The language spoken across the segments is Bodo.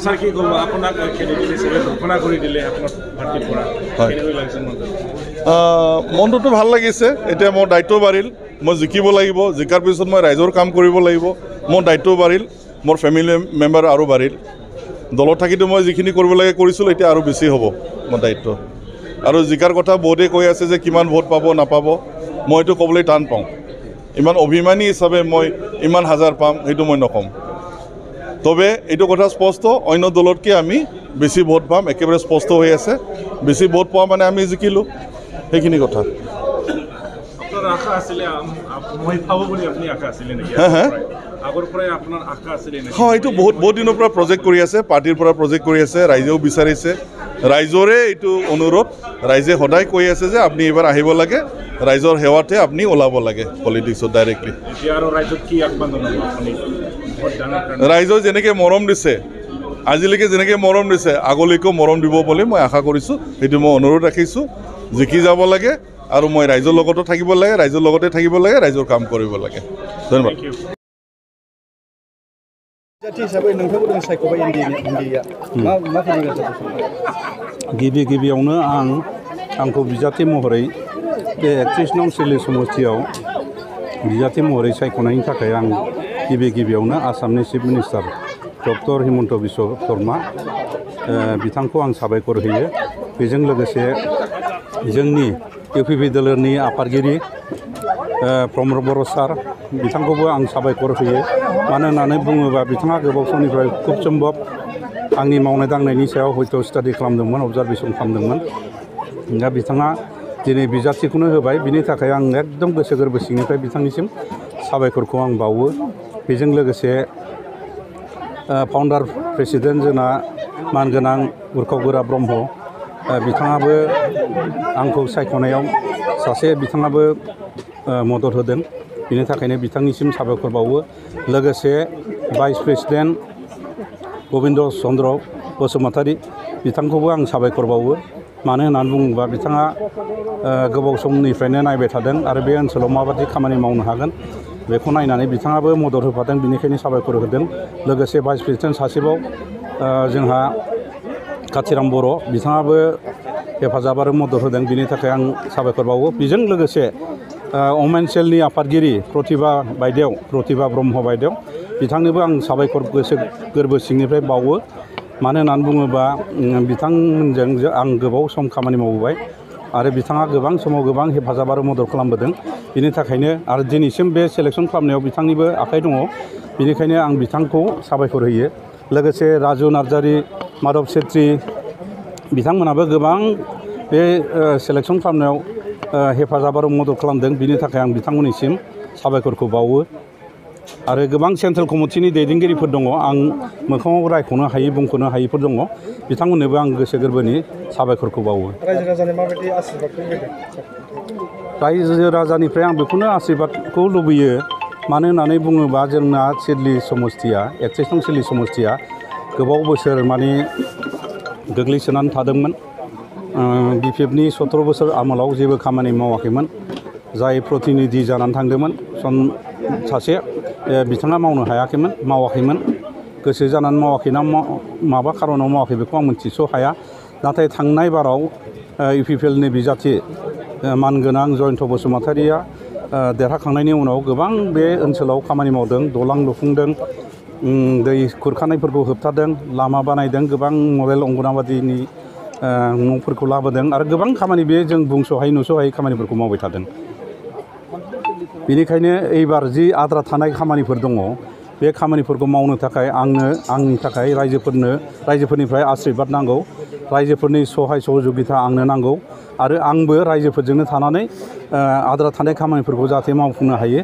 স্যার কি করব আপোনাক ক্যান্ডিডেট হিসেবে ঘোষণা কৰি দিলে আপোনাৰ পাৰ্টিৰ পৰা কেনেকৈ লাগিছে মনটো মনটোতো ভাল লাগিছে এতিয়া মোৰ দায়িত্ব বাঢ়িল মই জিকিব লাগিব জিকাৰ পিছত মই ৰাইজৰ কাম কৰিব লাগিব মোৰ দায়িত্ব বাঢ়িল মোৰ ফেমিলি মেম্বাৰ আৰু বাঢ়িল দলত থাকিতো মই যিখিনি কৰিব লাগে কৰিছিলোঁ এতিয়া আৰু বেছি হ'ব মোৰ দায়িত্ব আৰু জিকাৰ কথা বহুতে কৈ আছে যে কিমান ভোট পাব নাপাব মইতো ক'বলৈ টান পাওঁ ইমান অভিমানী হিচাপে মই ইমান হাজাৰ পাম সেইটো মই নকম তবে এইটো কথা স্পষ্ট অন্য দলতকৈ আমি বেছি ভোট পাম একেবাৰে স্পষ্ট হৈ আছে বেছি ভোট পোৱা মানে আমি জিকিলোঁ সেইখিনি কথা আশা আছিলে মই পাব বুলি আপুনি আশা আছিলে নেকি আগৰ পৰাই আপোনাৰ আশা আছিলে নেকি হয় এইটো বহুত দিনৰ পৰা প্ৰজেক্ট কৰি আছে পাৰ্টিৰ পৰা প্ৰজেক্ট কৰি আছে ৰাইজেও বিচাৰিছে ৰাইজৰে এইটো অনুৰোধ ৰাইজে সদায় কৈ আছে যে আপুনি এইবাৰ আহিব লাগে ৰাইজৰ সেৱাতে আপুনি ওলাব লাগে পলিটিক্সত ডাইৰেক্টলি এতিয়া আৰু ৰাইজক কি আহ্বান জনাব আপুনি ৰাইজৰ যেনেকৈ মৰম দিছে আজিলৈকে যেনেকৈ মৰম দিছে আগলৈকেও মৰম দিব বুলি মই আশা কৰিছোঁ সেইটো মই অনুৰোধ ৰাখিছোঁ জিকি যাব লাগে আৰু মই ৰাইজৰ লগতো থাকিব লাগে ৰাইজৰ লগতে থাকিব লাগে ৰাইজৰ কাম কৰিব লাগে ধন্যবাদ गिबियावनो आंखौ बिजाथि महरै बे 31 नं सिडली समष्टियाव बिजाथि महरै सायख'नायनि थाखाय आं गिबियावनो आसामनि chief minister doctor Himanta Biswa Sharma बिथांखौ आं साबायखर होयो बेजों लोगोसे जोंनि इउपिपि दोलोनि आफादगिरि प्रमद बर' सार बिथांखौबो आं साबायखर होयो मानो होननानै बुङोबा बिथाङा गोबाव समनिफ्राय खुब सम्भब आंनि मावनाय दांनायनि सायाव हयथ' स्टाडि खालामदोंमोन अबजारभेसन खालामदोंमोन दा बिथाङा दिनै बिजाथिखौनो होबाय बिनि थाखाय आं एकदम गोसो गोरबो सिंनिफ्राय बिथांनिसिम साबायखरखौ आं बावो बेजों लोगोसे फाउन्डार प्रेसिडेन्ट जोंना मानगोनां उरखाव गोरा ब्रह्म बिथाङाबो आंखौ सायख'नायाव बिथाङाबो मदद होदों बिनि थाखायनो बिथांनिसिम साबायखर बावो लोगोसे भाइस प्रेसिडेन्ट गबिन्द चन्द्र बसुमतारी बिथांखौबो आं साबायखर बावो मानो होननानै बुङोबा बिथाङा गोबाव समनिफ्रायनो नायबाय थादों आरो बे ओनसोलाव माबायदि खामानि मावनो हागोन बेखौ नायनानै बिथाङाबो मदद होफादों बिनिखायनो साबायखर होदों लोगोसे भाइस प्रेसिडेन्ट सासेबाव जोंहा काथिराम बर' बिथाङाबो हेफाजाब आरो मदद होदों बिनि थाखाय आं साबायखर बावो बेजों लोगोसे अमेन सेलनि आफादगिरि प्रतिभा ब्रह्म बायदेव बिथांनोबो आं साबायखर गोसो गोरबो सिंनिफ्राय बावो मानो होननानै बुङोबा बिथांमोनजों आं गोबाव सम खामानि मावबोबाय आरो बिथाङा गोबां समाव गोबां हेफाजाब आरो मदद खालामबोदों बिनि थाखायनो आरो दिनैसिम बे सेलेक्सन खालामनायाव बिथांनिबो आखाइ दङ बेनिखायनो आं बिथांखौ साबायखर होयो लोगोसे राजु नार्जारि माधव सेत्री बिथांमोनाबो गोबां बे सेलेक्सन खालामनायाव हेफाजाब आरो मदद खालामदों बिनि थाखाय आं बिथांमोननिसिम साबायखरखौ बावो आरो गोबां सेन्ट्रेल कमिटिनि दैदेनगिरिफोर दङ आं मोखाङाव रायख'नो हायि बुंख'नो हायिफोर दङ बिथांमोननोबो आं गोसो गोरबोनि साबायखरखौ बावो रायजो राजानिफ्राय आं बेखौनो आशीर्बादखौ लुबैयो मानो होननानै बुङोबा जोंना सिडली समष्टिया 31 नं सिडली समष्टिया गोबाव बोसोर माने गोग्लैसोनानै थादोंमोन बिपिएफनि 17 बोसोर आमोलाव जेबो खामानि मावाखैमोन जाय प्रतिनिधि जानानै थांदोंमोन सासे बिथाङा मावनो हायाखैमोन मावाखैमोन गोसो जानानै मावाखै ना माबा खारनाव मावाखै बेखौ आं मिथिस' हाया नाथाय थांनाय बाराव इउपिपिएलनि बिजाथि मानगोनां जयन्त बसुमतारिया देरहाखांनायनि उनाव गोबां बे ओनसोलाव खामानि मावदों दलां लुफुंदों दै खुरखानायफोरखौ होबथादों लामा बानायदों गोबां मडेल अंगनाबादिनि न'फोरखौ लाबोदों आरो गोबां खामानि बे जों बुंस'हायै नुस'हायै खामानिफोरखौ मावबाय थादों बेनिखायनो एबार जि आद्रा थानाय खामानिफोर दङ बे खामानिफोरखौ मावनो थाखाय आंनि थाखाय रायजोफोरनिफ्राय आशीर्बाद नांगौ रायजोफोरनि सहाय सहजुगिता आंनो नांगौ आरो आंबो रायजोफोरजोंनो थानानै आद्रा थानाय खामानिफोरखौ जाहाथे मावफुंनो हायो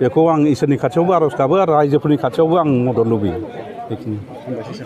बेखौ आं इसोरनि खाथियावबो आर'ज गाबो आरो रायजोफोरनि खाथियावबो आं मदद लुबैयो बेखिनि